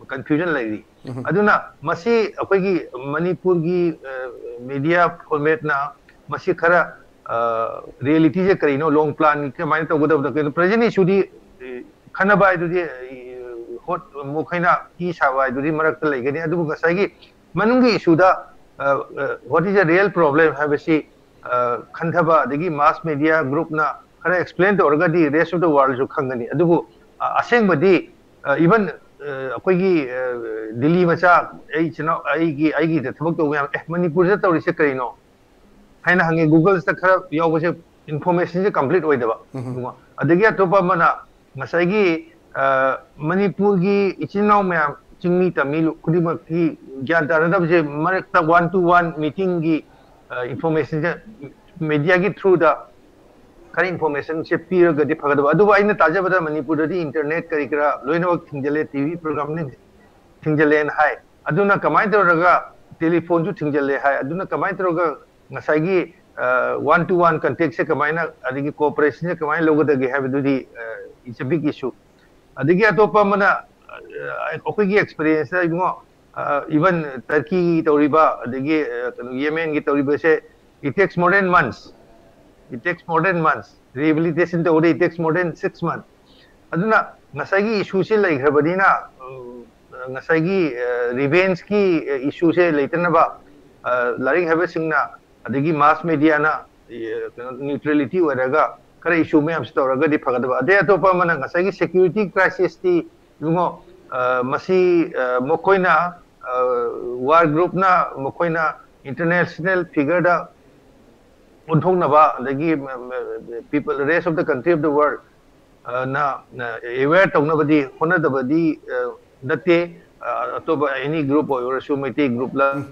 confusion ꯂꯩꯔꯤ꯫ ꯎꯝ꯫ ꯑꯗꯨꯅ ꯃꯁꯤ ꯑꯩꯈꯣꯏꯒꯤ ꯃꯅꯤꯄꯨꯔꯒꯤ, ꯑ, media formatꯅ ꯃꯁꯤ ꯈꯔ, ꯑ, realityꯁꯦ ꯀꯔꯤꯅꯣ, long plan ꯀꯃꯥꯏꯅ ꯇꯧꯒꯗꯕꯅꯣ, ꯀꯩꯅꯣ, present issueꯗꯤ, ꯑ, ꯈꯟꯅꯕ ꯍꯥꯏꯗꯨꯗꯤ, ꯑ, ꯍꯣꯠ ꯃꯈꯣꯏꯅ ꯏ ꯁꯥꯕ ꯍꯥꯏꯗꯨꯗꯤ ꯃꯔꯛꯇ ꯂꯩꯒꯅꯤ, ꯑꯗꯨꯕꯨ ꯉꯁꯥꯏꯒꯤ ꯃꯅꯨꯡꯒꯤ issueꯗ, ꯑ, ꯑ, what is the real problem ꯍꯥꯏꯕꯁꯤ, ꯑ, ꯈꯟꯊꯕ, ꯑꯗꯒꯤ mass media groupꯅ ꯈꯔ explain ꯇꯧꯔꯒꯗꯤ rest of the worldꯁꯨ ꯈꯪꯒꯅꯤ꯫ ꯑꯗꯨꯕꯨ, ꯑ, ꯑꯁꯦꯡꯕꯗꯤ, ꯑ, even, ꯑ, ꯑꯩꯈꯣꯏꯒꯤ, ꯑ, ꯗꯤꯜꯂꯤ ꯃꯆꯥ, ꯑꯩ ꯏꯆꯤꯟ ꯏꯅꯥꯎ, ꯑꯩꯒꯤ, ꯑꯩꯒꯤꯗ ꯊꯕꯛ ꯇꯧꯕ ꯃꯌꯥꯝ, "ꯑꯦ, ꯃꯅꯤꯄꯨꯔꯗ ꯇꯧꯔꯤꯁꯦ ꯀꯔꯤꯅꯣ?" ꯍꯥꯏꯅ ꯍꯪꯉꯤ꯫ Googleꯁꯤꯗ ꯈꯔ ꯌꯥꯎꯕꯁꯦ informationꯁꯦ complete ꯑꯣꯏꯗꯕ꯫ ꯎꯝ꯫ ꯑꯗꯨꯒ ꯑꯗꯒꯤ ꯑꯇꯣꯞꯄ ꯑꯃꯅ ꯉꯁꯥꯏꯒꯤ, ꯑ, ꯃꯅꯤꯄꯨꯔꯒꯤ ꯏꯆꯤꯟ ꯏꯅꯥꯎ ꯃꯌꯥꯝ, ꯆꯤꯡꯃꯤ ꯇꯝꯃꯤ ꯂꯨ-, ꯈꯨꯗꯤꯡꯃꯛꯀꯤ ꯒ꯭ꯌꯥꯟ ꯇꯥꯅꯗꯕꯁꯦ ꯃꯔꯛꯇ one to one meetingꯒꯤ, ꯑ, informationꯁꯦ mediaꯒꯤ throughꯗ ꯈꯔ informationꯁꯦ ꯄꯤꯔꯒꯗꯤ ꯐꯒꯗꯕ꯫ ꯑꯗꯨꯕꯨ ꯑꯩꯅ ꯇꯥꯖꯕꯗ ꯃꯅꯤꯄꯨꯔꯗꯗꯤ internet ꯀꯔꯤ ꯀꯔꯥ ꯂꯣꯏꯅꯃꯛ ꯊꯤꯡꯖꯤꯜꯂꯦ, TV programꯅ ꯊꯤꯡꯖꯤꯜꯂꯦꯅ ꯍꯥꯏ꯫ ꯑꯗꯨꯅ ꯀꯃꯥꯏꯅ ꯇꯧꯔꯒ telephoneꯁꯨ ꯊꯤꯡꯖꯤꯜꯂꯦ ꯍꯥꯏ꯫ ꯑꯗꯨꯅ ꯀꯃꯥꯏꯅ ꯇꯧꯔꯒ ꯉꯁꯥꯏꯒꯤ, ꯑ, one to one contactꯁꯦ ꯀꯃꯥꯏꯅ, ꯑꯗꯒꯤ cooperationꯁꯦ ꯀꯃꯥꯏꯅ ꯂꯧꯒꯗꯒꯦ ꯍꯥꯏꯕꯗꯨꯗꯤ, ꯑ, it's a big issue꯫ ꯑꯗꯒꯤ ꯑꯇꯣꯞꯄ ꯑꯃꯅ, ꯑ, ꯑꯩꯈꯣꯏꯒꯤ experienceꯇ ꯏꯕꯨꯡꯉꯣ, ꯑ, even Turkeyꯒꯤ ꯇꯧꯔꯤꯕ, ꯑꯗꯒꯤ, ꯑ, ꯀꯩꯅꯣ, Yemenꯒꯤ ꯇꯧꯔꯤꯕꯁꯦ, it takes more than months, it takes more than months, rehabilitation ꯇꯧꯕꯗ it takes more than six months꯫ ꯑꯗꯨꯅ ꯉꯁꯥꯏꯒꯤ issueꯁꯦ ꯂꯩꯈ꯭ꯔꯕꯅꯤꯅ, ꯎꯝ, ꯉꯁꯥꯏꯒꯤ, ꯑ, revengeꯀꯤ, ꯑ, issueꯁꯦ ꯂꯩꯇꯅꯕ, ꯑ, ꯂꯥꯏꯔꯤꯛ ꯍꯩꯕꯁꯤꯡꯅ, ꯑꯗꯒꯤ mass mediaꯅ, ꯑ, ꯀꯩꯅꯣ, neutrality ꯑꯣꯏꯔꯒ ꯈꯔ issue ꯃꯌꯥꯝꯁꯤ ꯇꯧꯔꯒꯗꯤ ꯐꯒꯗꯕ꯫ ꯑꯗꯩ ꯑꯇꯣꯞꯄ ꯑꯃꯅ ꯉꯁꯥꯏꯒꯤ security crisisꯇꯤ ꯏꯕꯨꯡꯉꯣ, ꯑ, ꯃꯁꯤ, ꯑ, ꯃꯈꯣꯏꯅ, ꯑ, war groupꯅ ꯃꯈꯣꯏꯅ international figureꯗ ꯑꯣꯟꯊꯣꯛꯅꯕ, ꯑꯗꯒꯤ, ꯃ-, ꯃ-, people, rest of the country of the world, ꯑ, ꯅ, ꯅ aware ꯇꯧꯅꯕꯗꯤ ꯍꯣꯠꯅꯗꯕꯗꯤ, ꯑ, ꯅꯠꯇꯦ꯫ ꯑ, ꯑꯇꯣꯞꯄ any group ꯑꯣꯏꯔꯁꯨ, ꯃꯩꯇꯩ groupꯂ,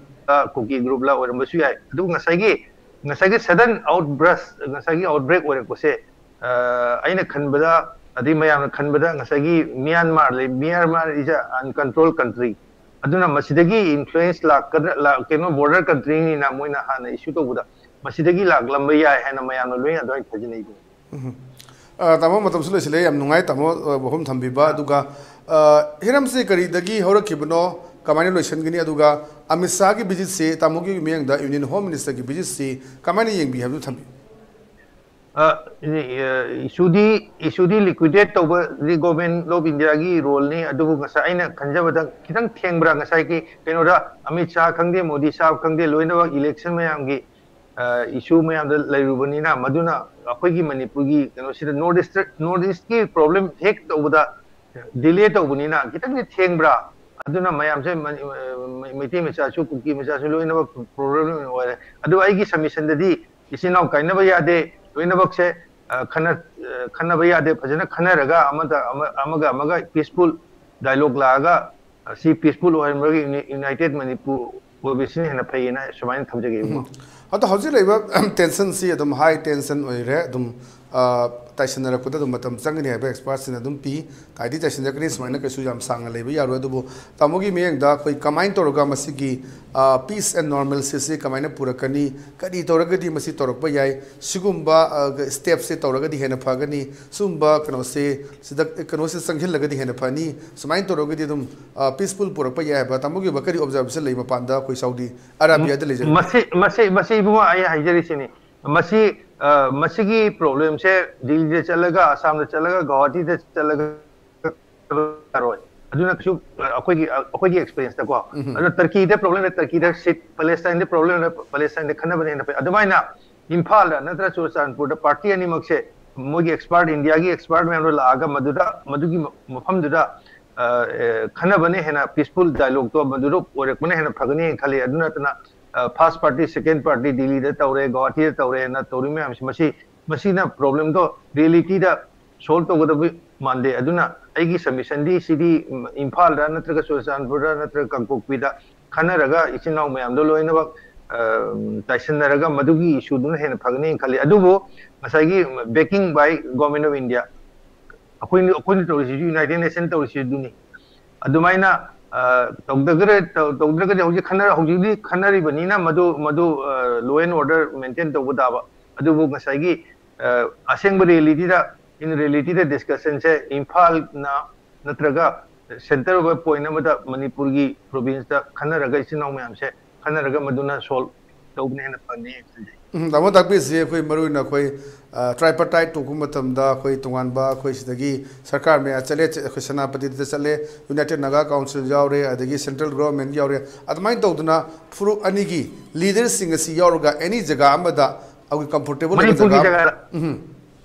ꯀꯨꯀꯤ groupꯂ ꯑꯣꯏꯔꯝꯕꯁꯨ ꯌꯥꯏ꯫ ꯑꯗꯨꯕꯨ ꯉꯁꯥꯏꯒꯤ, ꯉꯁꯥꯏꯒꯤ sudden outburst, ꯉꯁꯥꯏꯒꯤ outbreak ꯑꯣꯏꯔꯛꯄꯁꯦ, ꯑ, ꯑꯩꯅ ꯈꯟꯕꯗ, ꯑꯗꯩ ꯃꯌꯥꯝꯅ ꯈꯟꯕꯗ, ꯉꯁꯥꯏꯒꯤ ꯃ꯭ꯌꯥꯟꯃꯥꯔ ꯂꯩ, Myanmar is a uncontrolled country꯫ ꯑꯗꯨꯅ ꯃꯁꯤꯗꯒꯤ influence ꯂꯥꯛꯀꯗ꯭ꯔꯥ, ꯂꯥꯛ-, ꯀꯩꯅꯣ, border countryꯅꯤꯅ ꯃꯣꯏꯅ ꯍꯥꯟꯅ issue ꯇꯧꯕꯗ ꯃꯁꯤꯗꯒꯤ ꯂꯥꯛꯂꯝꯕ ꯌꯥꯏ ꯍꯥꯏꯅ ꯃꯌꯥꯝꯅ ꯂꯣꯏꯅ ꯑꯗꯨꯃꯥꯏꯅ ꯊꯥꯖꯅꯩ꯫ ꯎꯝ꯫ ꯑ, ꯇꯥꯃꯣ, ꯃꯇꯝꯁꯨ ꯂꯣꯏꯁꯤꯜꯂꯦ꯫ ꯌꯥꯝ ꯅꯨꯡꯉꯥꯏ, ꯇꯥꯃꯣ, ꯑ, ꯋꯥꯐꯝ ꯊꯝꯕꯤꯕ꯫ ꯑꯗꯨꯒ, ꯑ, ꯍꯤꯔꯝꯁꯤ ꯀꯔꯤꯗꯒꯤ ꯍꯧꯔꯛꯈꯤꯕꯅꯣ, ꯀꯃꯥꯏꯅ ꯂꯣꯏꯁꯤꯟꯒꯅꯤ? ꯑꯗꯨꯒ ꯑꯃꯤꯠ ꯁꯥꯍꯒꯤ visitꯁꯤ, ꯇꯥꯃꯣꯒꯤ ꯃꯤꯠꯌꯦꯡꯗ Union Home Ministerꯒꯤ visitꯁꯤ ꯀꯃꯥꯏꯅ ꯌꯦꯡꯕꯤ ꯍꯥꯏꯕꯗꯨ ꯊꯝꯕꯤꯌꯨ꯫ ꯑ, issueꯗꯤ, issueꯗꯤ liquidate ꯇꯧꯕꯗꯤ Government of Indiaꯒꯤ roleꯅꯤ꯫ ꯑꯗꯨꯕꯨ ꯉꯁꯥꯏ ꯑꯩꯅ ꯈꯟꯖꯕꯗ ꯈꯤꯇꯪ ꯊꯦꯡꯕ꯭ꯔꯥ? ꯉꯁꯥꯏꯒꯤ ꯀꯩꯅꯣꯗ ꯑꯃꯤꯠ ꯁꯥꯍ ꯈꯪꯗꯦ, ꯃꯣꯗꯤ ꯁꯥꯍ ꯈꯪꯗꯦ, ꯂꯣꯏꯅꯃꯛ election ꯃꯌꯥꯝꯒꯤ, ꯑ, issue ꯃꯌꯥꯝꯗ ꯂꯩꯔꯨꯕꯅꯤꯅ, ꯃꯗꯨꯅ ꯑꯩꯈꯣꯏꯒꯤ ꯃꯅꯤꯄꯨꯔꯒꯤ ꯀꯩꯅꯣꯁꯤꯗ North East, North Eastꯀꯤ problem ꯍꯦꯛ ꯇꯧꯕꯗ delay ꯇꯧꯕꯅꯤꯅ ꯈꯤꯇꯪꯗꯤ ꯊꯦꯡꯕ꯭ꯔꯥ? ꯑꯗꯨꯅ ꯃꯌꯥꯝꯁꯦ ꯃ-, ꯃ-, ꯃꯩꯇꯩ ꯃꯆꯥꯁꯨ, ꯀꯨꯀꯤ ꯃꯆꯥꯁꯨ ꯂꯣꯏꯅꯃꯛ problem ꯑꯣꯏꯔꯦ꯫ ꯑꯗꯨ ꯑꯩꯒꯤ submissionꯗꯗꯤ ꯏꯆꯤꯟ ꯏꯅꯥꯎ ꯀꯥꯏꯅꯕ ꯌꯥꯗꯦ, ꯂꯣꯏꯅꯃꯛꯁꯦ, ꯑ, ꯈꯟꯅ-, ꯑ, ꯈꯟꯅꯕ ꯌꯥꯗꯦ꯫ ꯐꯖꯅ ꯈꯟꯅꯔꯒ ꯑꯃꯗ-, ꯑꯃ-, ꯑꯃꯒ ꯑꯃꯒ peaceful dialogue ꯂꯥꯛꯑꯒ, ꯑ, ꯁꯤ peaceful ꯑꯣꯏꯍꯟꯕꯒꯤ uni-, United Manipur ꯑꯣꯏꯕꯁꯤꯅ ꯍꯦꯟꯅ ꯐꯩꯌꯦꯅ ꯁꯨꯃꯥꯏꯅ ꯊꯝꯖꯒꯦ, ꯏꯕꯨꯡꯉꯣ꯫ ꯑꯗꯣ ꯍꯧꯖꯤꯛ ꯂꯩꯕ tension ꯁꯤ ꯑꯗꯨꯝ high tension ꯑꯣꯏꯔꯦ, ꯑꯗꯨꯝ, ꯑ, ꯇꯥꯏꯁꯤꯟꯅꯔꯛꯄꯗ ꯑꯗꯨꯝ ꯃꯇꯝ ꯆꯪꯒꯅꯤ ꯍꯥꯏꯕ expert ꯁꯤꯡꯅ ꯑꯗꯨꯝ ꯄꯤ꯫ ꯀꯥꯏꯗꯤ ꯇꯥꯏꯁꯤꯟꯅꯔꯛꯀꯅꯤ, ꯁꯨꯃꯥꯏꯅ ꯀꯩꯁꯨ ꯌꯥꯝ ꯁꯥꯡꯅ ꯂꯩꯕ ꯌꯥꯔꯣꯏ꯫ ꯑꯗꯨꯕꯨ ꯇꯥꯃꯣꯒꯤ ꯃꯤꯠꯌꯦꯡꯗ ꯑꯩꯈꯣꯏ ꯀꯃꯥꯏꯅ ꯇꯧꯔꯒ ꯃꯁꯤꯒꯤ, ꯑ, peace and normalcy ꯁꯤ ꯀꯃꯥꯏꯅ ꯄꯨꯔꯛꯀꯅꯤ, ꯀꯔꯤ ꯇꯧꯔꯒꯗꯤ ꯃꯁꯤ ꯇꯧꯔꯛꯄ ꯌꯥꯏ, ꯁꯤꯒꯨꯝꯕ, ꯑ, step ꯁꯦ ꯇꯧꯔꯒꯗꯤ ꯍꯦꯟꯅ ꯐꯒꯅꯤ, ꯁꯤꯒꯨꯝꯕ ꯀꯩꯅꯣꯁꯦ, ꯁꯤꯗ ꯀꯩꯅꯣꯁꯦ ꯆꯪꯁꯤꯜꯂꯒꯗꯤ ꯍꯦꯟꯅ ꯐꯅꯤ, ꯁꯨꯃꯥꯏꯅ ꯇꯧꯔꯒꯗꯤ ꯑꯗꯨꯝ, ꯑ, peaceful ꯄꯨꯔꯛꯄ ꯌꯥꯏ ꯍꯥꯏꯕ ꯇꯥꯃꯣꯒꯤ ꯑꯣꯏꯕ ꯀꯔꯤ observation ꯂꯩ ꯃꯄꯥꯟꯗ ꯑꯩꯈꯣꯏ ꯁꯥꯎꯗꯤ ꯑꯔꯥꯕꯤꯌꯥꯗ ꯂꯩꯖꯔꯤꯕ? ꯃꯁꯤ, ꯃꯁꯤ, ꯃꯁꯤ ꯏꯕꯨꯡꯉꯣ, ꯑꯩ ꯍꯥꯏꯖꯔꯤꯁꯤꯅꯤ, ꯃꯁꯤ, ꯑ, ꯃꯁꯤꯒꯤ problem ꯁꯦ ꯗꯤꯜꯂꯤꯗ ꯆꯠꯂꯒ, ꯑꯁꯥꯝꯗ ꯆꯠꯂꯒ, ꯒꯧꯍꯥꯇꯤꯗ ꯆꯠꯂꯒ ꯌꯥꯔꯣꯏ꯫ ꯑꯗꯨꯅ ꯀꯩꯁꯨ, ꯑ, ꯑꯩꯈꯣꯏꯒꯤ, ꯑ, ꯑꯩꯈꯣꯏꯒꯤ experience ꯇꯀꯣ꯫ ꯑꯗꯨꯅ ꯇꯔꯀꯤꯗ problem ꯂꯩ, ꯇꯔꯀꯤꯗ seat, ꯄꯦꯂꯦꯁꯇꯥꯏꯟꯗ problem ꯂꯩ, ꯄꯦꯂꯦꯁꯇꯥꯏꯟꯗ ꯈꯟꯅꯕꯅ ꯍꯦꯟꯅ ꯐꯩ꯫ ꯑꯗꯨꯃꯥꯏꯅ ꯏꯝꯐꯥꯜꯗ ꯅꯠꯇ꯭ꯔ ꯆꯨꯔꯆꯥꯟꯄꯨꯔꯗ party ꯑꯅꯤꯃꯛꯁꯦ ꯃꯣꯏꯒꯤ expert, ꯏꯟꯗꯤꯌꯥꯒꯤ expert ꯃꯌꯥꯝꯗꯣ ꯂꯥꯛꯑꯒ ꯃꯗꯨꯗ, ꯃꯗꯨꯒꯤ ꯃ-, ꯃꯐꯝꯗꯨꯗ, ꯑ, ꯑ, ꯈꯟꯅꯕꯅ ꯍꯦꯟꯅ peaceful dialogue ꯇꯣ ꯃꯗꯨꯗ ꯑꯣꯏꯔꯛꯄꯅ ꯍꯦꯟꯅ ꯐꯒꯅꯤ ꯈꯜꯂꯤ꯫ ꯑꯗꯨ ꯅꯠꯇꯅ, ꯑ, first party, second party, ꯗꯤꯜꯂꯤꯗ ꯇꯧꯔꯦ, ꯒꯧꯍꯥꯇꯤꯗ ꯇꯧꯔꯦꯅ ꯇꯧꯔꯤ ꯃꯌꯥꯝꯁꯦ, ꯃꯁꯤ, ꯃꯁꯤꯅ problem ꯗꯣ reality ꯗ solve ꯇꯧꯒꯗꯕ ꯃꯥꯟꯗꯦ꯫ ꯑꯗꯨꯅ ꯑꯩꯒꯤ submission ꯗꯤ ꯁꯤꯗꯤ, ꯎꯝ, ꯏꯝꯐꯥꯜꯗ ꯅꯠꯇ꯭ꯔꯒ ꯆꯨꯔꯆꯥꯟꯄꯨꯔꯗ ꯅꯠꯇ꯭ꯔꯒ ꯀꯥꯡꯄꯣꯛꯄꯤꯗ ꯈꯟꯅꯔꯒ ꯏꯆꯤꯟ ꯏꯅꯥꯎ ꯃꯌꯥꯝꯗꯣ ꯂꯣꯏꯅꯃꯛ, ꯑ, ꯇꯥꯏꯁꯤꯟꯅꯔꯒ ꯃꯗꯨꯒꯤ issue ꯗꯨꯅ ꯍꯦꯟꯅ ꯐꯒꯅꯤ ꯈꯜꯂꯤ꯫ ꯑꯗꯨꯕꯨ ꯉꯁꯥꯏꯒꯤ backing by Government of India, ꯑꯩꯈꯣꯏꯅ, ꯑꯩꯈꯣꯏꯅ ꯇꯧꯔꯤꯁꯤꯁꯨ United Nation ꯇꯧꯔꯤꯁꯤꯗꯨꯅꯤ꯫ ꯑꯗꯨꯃꯥꯏꯅ, ꯑ, ꯇꯧꯗꯒ꯭ꯔꯦ-, ꯇꯧ-, ꯇꯧꯗ꯭ꯔꯒꯗꯤ ꯍꯧꯖꯤꯛ ꯈꯟꯅꯔ-, ꯍꯧꯖꯤꯛꯇꯤ ꯈꯟꯅꯔꯤꯕꯅꯤꯅ ꯃꯗꯨ, ꯃꯗꯨ, ꯑ, law and order maintain ꯇꯧꯕ ꯇꯥꯕ꯫ ꯑꯗꯨꯕꯨ ꯉꯁꯥꯏꯒꯤ, ꯑ, ꯑꯁꯦꯡꯕ reality the, in reality the discussion ꯁꯦ ꯏꯝꯐꯥꯜꯅ ꯅꯠꯇ꯭ꯔꯒ centre ꯑꯣꯏꯕ point ꯑꯃꯗ ꯃꯅꯤꯄꯨꯔꯒꯤ province ꯇ ꯈꯟꯅꯔꯒ ꯏꯆꯤꯟ ꯏꯅꯥꯎ ꯃꯌꯥꯝꯁꯦ ꯈꯟꯅꯔꯒ ꯃꯗꯨꯅ solve ꯇꯧꯕꯅ ꯍꯦꯟꯅ ꯐꯅꯤ ꯈꯟꯖꯩ꯫ ꯎꯝ, ꯇꯥꯃꯣ ꯇꯥꯛꯄꯤꯔꯤꯁꯤ ꯑꯩꯈꯣꯏ ꯃꯔꯨ ꯑꯣꯏꯅ ꯑꯩꯈꯣꯏ, ꯑ, tripartite talk ꯇꯧꯕ ꯃꯇꯝꯗ ꯑꯩꯈꯣꯏ ꯇꯣꯉꯥꯟꯕ ꯑꯩꯈꯣꯏ ꯁꯤꯗꯒꯤ ꯁꯔꯀꯥꯔ ꯃꯌꯥꯝ ꯆꯠꯂꯦ, ꯑꯩꯈꯣꯏ ꯁꯦꯅꯥꯄꯇꯤꯗ ꯆꯠꯂꯦ, United Naga Council ꯌꯥꯎꯔꯦ, ꯑꯗꯒꯤ central government ꯌꯥꯎꯔꯦ, ꯑꯗꯨꯃꯥꯏꯅ ꯇꯧꯗꯅ ꯐꯨꯔꯨꯞ ꯑꯅꯤꯒꯤ leader ꯁꯤꯡ ꯑꯁꯤ ꯌꯥꯎꯔꯒ any ꯖꯒꯥ ꯑꯃꯗ ꯑꯩꯈꯣꯏ comfortable ꯑꯣꯏꯕ ꯖꯒꯥ ꯃꯅꯤꯄꯨꯔꯒꯤ ꯑꯃ-, ꯖꯒꯥꯗ꯫ ꯎꯝ,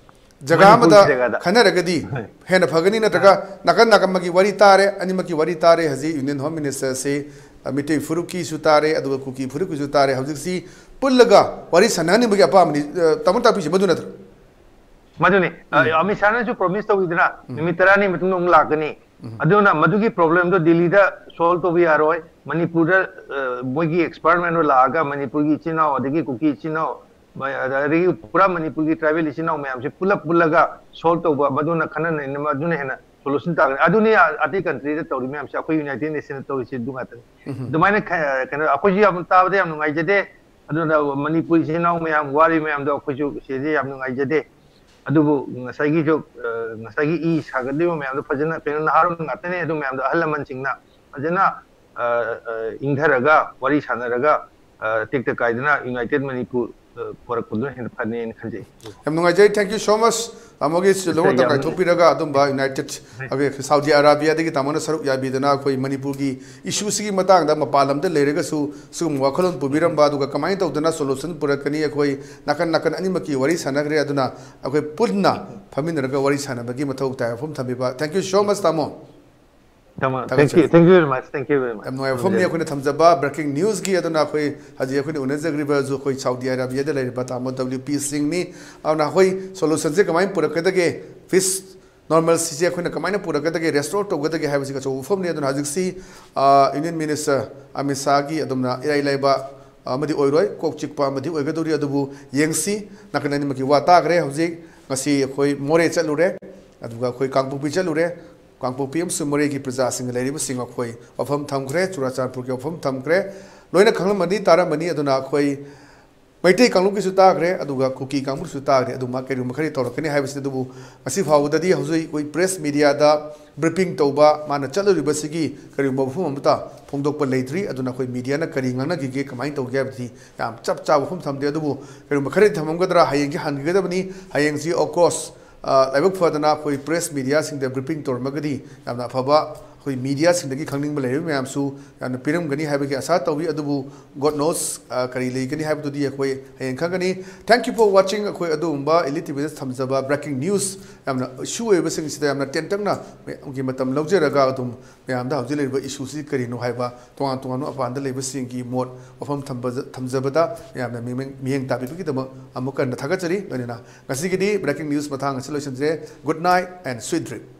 ꯖꯒꯥ ꯑꯃꯗ ꯃꯅꯤꯄꯨꯔꯒꯤ ꯖꯒꯥꯗ꯫ ꯈꯟꯅꯔꯒꯗꯤ ꯍꯦꯟꯅ ꯐꯒꯅꯤ, ꯅꯠꯇ꯭ꯔꯒ ꯅꯥꯀꯟ ꯅꯥꯀꯟ ꯑꯃꯒꯤ ꯋꯥꯔꯤ ꯇꯥꯔꯦ, ꯑꯅꯤꯃꯛꯀꯤ ꯋꯥꯔꯤ ꯇꯥꯔꯦ, ꯍꯧꯖꯤꯛ Union Home Minister ꯁꯤ, ꯑ, ꯃꯤꯇꯩ ꯐꯨꯔꯨꯞꯀꯤꯁꯨ ꯇꯥꯔꯦ, ꯑꯗꯨꯒ ꯀꯨꯀꯤ ꯐꯨꯔꯨꯞꯀꯤꯁꯨ ꯇꯥꯔꯦ, ꯍꯧꯖꯤꯛꯁꯤ ꯄꯨꯜꯂꯒ ꯋꯥꯔꯤ ꯁꯥꯟꯅꯍꯟꯅꯤꯡꯕꯒꯤ ꯑꯄꯥꯝꯕꯅꯤ꯫ ꯑ, ꯇꯥꯃꯣ ꯇꯥꯛꯄꯤꯁꯤ ꯃꯗꯨ ꯅꯠꯇ꯭ꯔꯣ? ꯃꯗꯨꯅꯤ, ꯑ, ꯑꯃꯤꯠ ꯁꯥꯍꯅꯁꯨ ꯄ꯭ꯔꯣꯃꯤꯁ ꯇꯧꯕꯤꯗꯅ ꯎꯝ꯫ ꯅꯨꯃꯤꯠ ꯇꯔꯥꯅꯤ ꯃꯇꯨꯡꯗ ꯑꯃꯨꯛ ꯂꯥꯛꯀꯅꯤ꯫ ꯎꯝ꯫ ꯑꯗꯨꯅ ꯃꯗꯨꯒꯤ ꯄ꯭ꯔꯣꯕ꯭ꯂꯦꯝꯗꯣ ꯗꯤꯜꯂꯤꯗ ꯁꯣꯜꯕ ꯇꯧꯕ ꯌꯥꯔꯣꯏ꯫ ꯃꯅꯤꯄꯨꯔꯗ, ꯑ, ꯃꯣꯏꯒꯤ ꯑꯦꯛꯁꯄꯔꯠ ꯃꯌꯥꯝꯗꯣ ꯂꯥꯛꯑꯒ ꯃꯅꯤꯄꯨꯔꯒꯤ ꯏꯆꯤꯟ ꯏꯅꯥꯎ, ꯑꯗꯒꯤ ꯀꯨꯀꯤ ꯏꯆꯤꯟ ꯏꯅꯥꯎ, ꯃ-, ꯑꯗꯒꯤ ꯄꯨꯔꯥ ꯃꯅꯤꯄꯨꯔꯒꯤ ꯇ꯭ꯔꯥꯏꯕꯦꯜ ꯏꯆꯤꯟ ꯏꯅꯥꯎ ꯃꯌꯥꯝꯁꯦ ꯄꯨꯂꯞ ꯄꯨꯜꯂꯒ ꯁꯣꯜꯕ ꯇꯧꯕ, ꯃꯗꯨꯅ ꯈꯟꯅ ꯅꯩꯅꯕ, ꯑꯗꯨꯅ ꯍꯦꯟꯅ ꯁꯣꯂꯨꯁꯟ ꯇꯥꯒꯅꯤ꯫ ꯑꯗꯨꯅꯤ ꯑ-, ꯑꯇꯩ ꯀꯟꯇ꯭ꯔꯤꯗ ꯇꯧꯔꯤ ꯃꯌꯥꯝꯁꯦ, ꯑꯩꯈꯣꯏ ꯌꯨꯅꯥꯏꯇꯦꯗ ꯅꯦꯁꯟꯗ ꯇꯧꯔꯤꯁꯦ ꯑꯗꯨ ꯉꯥꯛꯇꯅꯤ꯫ ꯎꯝ꯫ ꯑꯗꯨꯃꯥꯏꯅ ꯈ-, ꯀꯩꯅꯣ, ꯑꯩꯈꯣꯏꯁꯨ ꯌꯥꯝ ꯇꯥꯕꯗ ꯌꯥꯝ ꯅꯨꯡꯉꯥꯏꯖꯗꯦ꯫ ꯑꯗꯨꯅ ꯃꯅꯤꯄꯨꯔ ꯏꯆꯤꯟ ꯏꯅꯥꯎ ꯃꯌꯥꯝ ꯋꯥꯔꯤ ꯃꯌꯥꯝꯗꯣ ꯑꯩꯈꯣꯏꯁꯨ ꯁꯤꯗ ꯌꯥꯝ ꯅꯨꯡꯉꯥꯏꯖꯗꯦ꯫ ꯑꯗꯨꯕꯨ ꯉꯁꯥꯏꯒꯤꯁꯨ, ꯑ, ꯉꯁꯥꯏꯒꯤ ꯏ ꯁꯥꯒꯠꯂꯤꯕ ꯃꯌꯥꯝꯗꯣ ꯐꯖꯅ, ꯀꯩꯅꯣ, ꯅꯍꯥꯔꯣꯜ ꯉꯥꯛꯇꯅꯦ, ꯑꯗꯨ ꯃꯌꯥꯝꯗꯣ ꯑꯍꯜ ꯂꯃꯟꯁꯤꯡꯅ ꯐꯖꯅ, ꯑ, ꯑ, ꯏꯪꯊꯔꯒ ꯋꯥꯔꯤ ꯁꯥꯟꯅꯔꯒ, ꯑ, ꯇꯦꯛꯇ ꯀꯥꯏꯗꯅ ꯌꯨꯅꯥꯏꯇꯦꯗ ꯃꯅꯤꯄꯨꯔ, ꯑ, ꯄꯨꯔꯛꯄꯗꯨꯅ ꯍꯦꯟꯅ ꯐꯅꯤꯅ ꯈꯟꯖꯩ꯫ ꯌꯥꯝ ꯅꯨꯡꯉꯥꯏꯖꯩ꯫ Thank you so much꯫ ꯇꯥꯃꯣꯒꯤ ꯂꯣꯏꯅ ꯌꯥꯝ ꯃꯇꯝ ꯅꯨꯡꯉꯥꯏ꯫ ꯀꯥꯏꯊꯣꯛꯄꯤꯔꯒ ꯑꯗꯨꯝꯕ ꯌꯨꯅꯥꯏꯇꯦꯗ, ꯑꯩꯈꯣꯏ ꯁꯥꯎꯗꯤ ꯑꯔꯥꯕꯤꯌꯥꯗꯒꯤ ꯇꯥꯃꯣꯅ ꯁꯔꯨꯛ ꯌꯥꯕꯤꯗꯅ ꯑꯩꯈꯣꯏ ꯃꯅꯤꯄꯨꯔꯒꯤ ꯏꯁꯨꯁꯤꯒꯤ ꯃꯇꯥꯡꯗ ꯃꯄꯥꯟ ꯂꯝꯗ ꯂꯩꯔꯒꯁꯨ ꯁꯤꯒꯨꯝꯕ ꯋꯥꯈꯜꯂꯣꯟ ꯄꯨꯕꯤꯔꯝꯕ, ꯑꯗꯨꯒ ꯀꯃꯥꯏꯅ ꯇꯧꯗꯅ ꯁꯣꯂꯨꯁꯟ ꯄꯨꯔꯛꯀꯅꯤ, ꯑꯩꯈꯣꯏ ꯅꯥꯀꯟ ꯅꯥꯀꯟ ꯑꯅꯤꯃꯛꯀꯤ ꯋꯥꯔꯤ ꯁꯥꯟꯅꯈ꯭ꯔꯦ꯫ ꯑꯗꯨꯅ ꯑꯩꯈꯣꯏ ꯄꯨꯟꯅ ꯐꯝꯃꯤꯟꯅꯔꯒ ꯋꯥꯔꯤ ꯁꯥꯟꯅꯕꯒꯤ ꯃꯊꯧ ꯇꯥꯏ꯫ ꯋꯥꯐꯝ ꯊꯝꯕꯤꯕ꯫ Thank you so much, ꯇꯥꯃꯣ꯫ ꯇꯥꯃꯣ, thank you, ꯊꯥꯒꯠꯆꯔꯤ꯫ Thank you very much, thank you very much꯫ ꯌꯥꯝ ꯅꯨꯡꯉꯥꯏꯕ ꯋꯥꯐꯝꯅꯤ꯫ ꯊꯝꯖꯔꯤ꯫ ꯑꯩꯈꯣꯏꯅ ꯊꯝꯖꯕ breaking newsꯀꯤ, ꯑꯗꯨꯅ ꯑꯩꯈꯣꯏ ꯍꯧꯖꯤꯛ ꯑꯩꯈꯣꯏꯅ ꯎꯅꯖꯈ꯭ꯔꯤꯕꯁꯨ ꯑꯩꯈꯣꯏ ꯁꯥꯎꯗꯤ ꯑꯔꯥꯕꯤꯌꯥꯗ ꯂꯩꯔꯤꯕ ꯇꯥꯃꯣ W P ꯁꯤꯡꯅꯤ꯫ ꯑꯗꯨꯅ ꯑꯩꯈꯣꯏ ꯁꯣꯂꯨꯁꯟꯁꯦ ꯀꯃꯥꯏꯅ ꯄꯨꯔꯛꯀꯗꯒꯦ, ꯄꯤꯁ ꯅꯣꯔꯃꯦꯜꯁꯤꯁꯦ ꯑꯩꯈꯣꯏꯅ ꯀꯃꯥꯏꯅ ꯄꯨꯔꯛꯀꯗꯒꯦ, ꯔꯦꯁꯇꯣꯔ ꯇꯧꯒꯗꯒꯦ ꯍꯥꯏꯕꯁꯤ ꯑꯆꯧꯕ ꯋꯥꯐꯝꯅꯤ꯫ ꯑꯗꯨꯅ ꯍꯧꯖꯤꯛꯁꯤ, ꯑ, ꯌꯨꯅꯤꯌꯟ ꯃꯤꯅꯤꯁꯇꯔ ꯑꯃꯤꯠ ꯁꯥꯍꯒꯤ ꯑꯗꯨꯝꯅ ꯏꯔꯥꯏ ꯂꯥꯏꯕ ꯑꯃꯗꯤ ꯑꯣꯏꯔꯣꯏ, ꯀꯣꯛ ꯆꯤꯛꯄ ꯑꯃꯗꯤ ꯑꯣꯏꯒꯗꯧꯔꯤ꯫ ꯑꯗꯨꯕꯨ ꯌꯦꯡꯁꯤ, ꯅꯥꯀꯟ ꯑꯅꯤꯃꯛꯀꯤ ꯋꯥ ꯇꯥꯈ꯭ꯔꯦ꯫ ꯍꯧꯖꯤꯛ ꯉꯁꯤ ꯑꯩꯈꯣꯏ ꯃꯣꯔꯦ ꯆꯠꯂꯨꯔꯦ, ꯑꯗꯨꯒ ꯑꯩꯈꯣꯏ ꯀꯥꯡꯄꯣꯛꯄꯤ ꯆꯠꯂꯨꯔꯦ꯫ ꯀꯥꯡꯄꯣꯛꯄꯤ ꯑꯃꯁꯨꯡ ꯃꯣꯔꯦꯒꯤ ꯄ꯭ꯔꯖꯥꯁꯤꯡꯒ ꯂꯩꯔꯤꯕꯁꯤꯡ ꯑꯩꯈꯣꯏ ꯋꯥꯐꯝ ꯊꯝꯈ꯭ꯔꯦ, ꯆꯨꯔꯥꯆꯥꯟꯄꯨꯔꯒꯤ ꯋꯥꯐꯝ ꯊꯝꯈ꯭ꯔꯦ꯫ ꯂꯣꯏꯅ ꯈꯪꯂꯝꯃꯅꯤ, ꯇꯥꯔꯝꯃꯅꯤ꯫ ꯑꯗꯨꯅ ꯑꯩꯈꯣꯏ ꯃꯩꯇꯩ ꯀꯥꯡꯂꯨꯞꯀꯤꯁꯨ ꯇꯥꯈ꯭ꯔꯦ, ꯑꯗꯨꯒ ꯀꯨꯀꯤ ꯀꯥꯡꯂꯨꯞꯁꯨ ꯇꯥꯈ꯭ꯔꯦ꯫ ꯑꯗꯨꯃ ꯀꯔꯤꯒꯨꯝꯕ ꯈꯔꯗꯤ ꯇꯧꯔꯛꯀꯅꯤ ꯍꯥꯏꯕꯁꯤꯅꯤ꯫ ꯑꯗꯨꯕꯨ ꯉꯁꯤ ꯐꯥꯎꯕꯗꯗꯤ ꯍꯧꯖꯤꯛ ꯑꯩꯈꯣꯏ ꯄ꯭ꯔꯦꯁ ꯃꯤꯗꯤꯌꯥꯗ ꯕ꯭ꯔꯤꯐꯤꯡ ꯇꯧꯕ, ꯃꯥꯅ ꯆꯠꯂꯨꯔꯤꯕꯁꯤꯒꯤ ꯀꯔꯤꯒꯨꯝꯕ ꯃꯐꯝ ꯑꯃꯠꯇ ꯐꯣꯡꯗꯣꯛꯄ ꯂꯩꯇ꯭ꯔꯤ꯫ ꯑꯗꯨꯅ ꯑꯩꯈꯣꯏ ꯃꯤꯗꯤꯌꯥꯅ ꯀꯔꯤ ꯉꯥꯡꯅꯈꯤꯒꯦ, ꯀꯃꯥꯏꯅ ꯇꯧꯒꯦ ꯍꯥꯏꯕꯗꯤ ꯌꯥꯝ ꯆꯞ ꯆꯥꯕ ꯋꯥꯐꯝ ꯊꯝꯗꯦ꯫ ꯑꯗꯨꯕꯨ ꯀꯔꯤꯒꯨꯝꯕ ꯈꯔꯗꯤ ꯊꯝꯃꯝꯒꯗ꯭ꯔꯥ, ꯍꯌꯦꯡꯁꯤ ꯍꯟꯈꯤꯒꯗꯕꯅꯤ꯫ ꯍꯌꯦꯡꯁꯤ, of course, ꯑ, ꯂꯥꯏꯕꯛ ꯐꯗꯅ ꯑꯩꯈꯣꯏ ꯄ꯭ꯔꯦꯁ ꯃꯤꯗꯤꯌꯥꯁꯤꯡꯗ ꯕ꯭ꯔꯤꯐꯤꯡ ꯇꯧꯔꯝꯃꯒꯗꯤ ꯌꯥꯝꯅ ꯑꯐꯕ ꯑꯩꯈꯣꯏ ꯃꯤꯗꯤꯌꯥꯁꯤꯡꯗꯒꯤ ꯈꯪꯅꯤꯡꯕ ꯂꯩꯔꯤꯕ ꯃꯌꯥꯝꯁꯨ ꯌꯥꯝꯅ ꯄꯤꯔꯝꯒꯅꯤ ꯍꯥꯏꯕꯒꯤ ꯑꯁꯥ ꯇꯧꯏ꯫ ꯑꯗꯨꯕꯨ God knows, ꯑ, ꯀꯔꯤ ꯂꯩꯒꯅꯤ ꯍꯥꯏꯕꯗꯨꯗꯤ ꯑꯩꯈꯣꯏ ꯍꯌꯦꯡ ꯈꯪꯒꯅꯤ꯫ Thank you for watching꯫ ꯑꯩꯈꯣꯏ ꯑꯗꯨꯒꯨꯝꯕ Elite TVꯗ ꯊꯝꯖꯕ breaking news, ꯌꯥꯝꯅ issue ꯑꯣꯏꯕꯁꯤꯡꯁꯤꯗ ꯌꯥꯝꯅ ꯇꯦꯟꯇꯛꯅ ꯃꯌꯥꯝꯒꯤ ꯃꯇꯝ ꯂꯧꯖꯔꯒ ꯑꯗꯨꯝ ꯃꯌꯥꯝꯗ ꯍꯧꯖꯤꯛ ꯂꯩꯔꯤꯕ issueꯁꯤ ꯀꯔꯤꯅꯣ ꯍꯥꯏꯕ, ꯇꯣꯉꯥꯟ ꯇꯣꯉꯥꯟꯕ ꯃꯄꯥꯟꯗ ꯂꯩꯕꯁꯤꯡꯒꯤ ꯃꯣꯠ ꯋꯥꯐꯝ ꯊꯝꯕ-, ꯊꯝꯖꯕꯗ ꯃꯌꯥꯝꯅ ꯃꯤꯠꯌꯦꯡ, ꯃꯤꯠꯌꯦꯡ ꯇꯥꯕꯤꯕꯒꯤꯗꯃꯛ ꯑꯃꯨꯛ ꯍꯟꯅ ꯊꯥꯒꯠꯆꯔꯤ꯫ ꯂꯣꯏꯅꯅ ꯉꯁꯤꯒꯤꯗꯤ breaking news ꯃꯇꯥꯡ ꯑꯁꯤ ꯂꯣꯏꯁꯤꯟꯖꯔꯦ꯫ Good night and sweet dream꯫